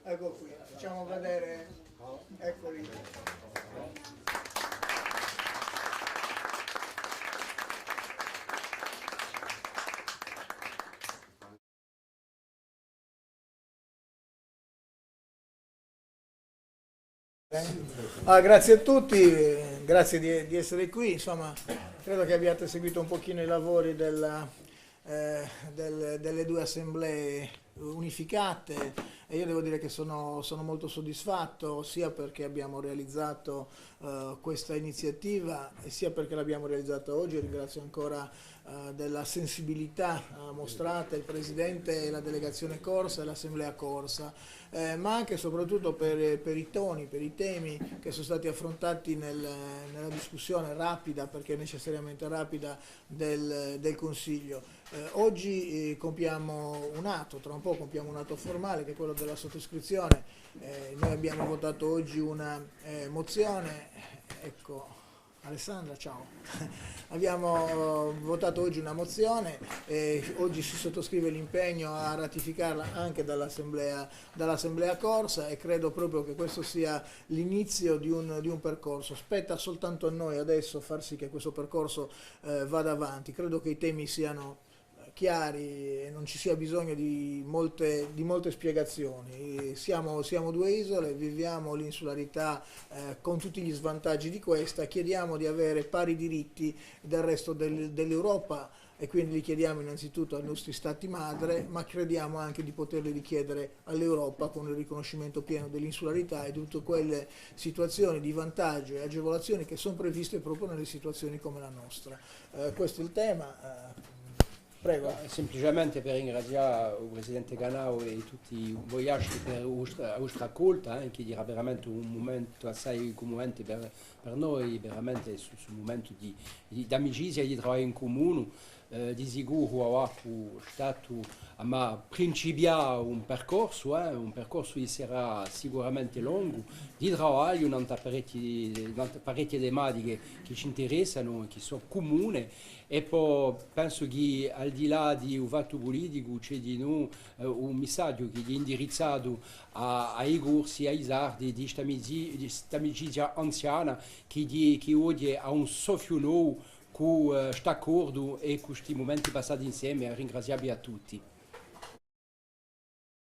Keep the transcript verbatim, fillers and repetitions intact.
Ecco qui, facciamo vedere, eccoli. Ah, grazie a tutti, grazie di, di essere qui. Insomma, credo che abbiate seguito un pochino i lavori della, eh, del-, delle due assemblee unificate, e io devo dire che sono, sono molto soddisfatto, sia perché abbiamo realizzato, eh, questa iniziativa e sia perché l'abbiamo realizzata oggi. Ringrazio ancora, eh, della sensibilità, eh, mostrata il Presidente e la delegazione corsa e l'Assemblea corsa, eh, ma anche e soprattutto per, per i toni, per i temi che sono stati affrontati nel, nella discussione rapida, perché necessariamente rapida, del, del Consiglio. Eh, oggi, eh, compiamo un atto, tra un po' compiamo un atto formale, che è quello della sottoscrizione. Eh, noi abbiamo votato oggi una, eh, mozione, ecco, Alessandra, ciao. Abbiamo votato oggi una mozione e oggi si sottoscrive l'impegno a ratificarla anche dall'Assemblea, dall'Assemblea corsa, e credo proprio che questo sia l'inizio di un, di un percorso. Spetta soltanto a noi adesso far sì che questo percorso, eh, vada avanti. Credo che i temi siano, eh, chiari e non ci sia bisogno di molte, di molte spiegazioni. Siamo, siamo due isole, viviamo l'insularità, eh, con tutti gli svantaggi di questa, chiediamo di avere pari diritti del resto del-, dell'Europa, e quindi li chiediamo innanzitutto ai nostri stati madre, ma crediamo anche di poterli richiedere all'Europa con il riconoscimento pieno dell'insularità e di tutte quelle situazioni di vantaggio e agevolazioni che sono previste proprio nelle situazioni come la nostra. Eh, questo è il tema. Eh, prego. Simpliciamente per ringrazià u Presidente Canau è tutti voi altri per a vostra, a vostra accolta, eh, chì era veramente un mumentu assai cummuvente per, per noi, veramente stu, stu mumentu di, di, d'amicizia è di travagliu in cumunu. Eh, di sicuru avà hè statu, ma principià un percorsu, eh, un percorsu chì sarà sicuramente longu, di travagliu nant'à parechji, nant'à parechje tematiche chì ci interessanu, chì sò cumune, è po pensu chì al di là di u fattu puliticu ci hè dinù, eh, un missaghju chì hè indirizzatu à, à i Corsi, à i Sardi, di st'amici-, di st'amicizia anziana chì, chì oghje hà un soffiu novu cù, eh, st'accordu è cù sti mumenti passati inseme, à ringrazià vi à tutti.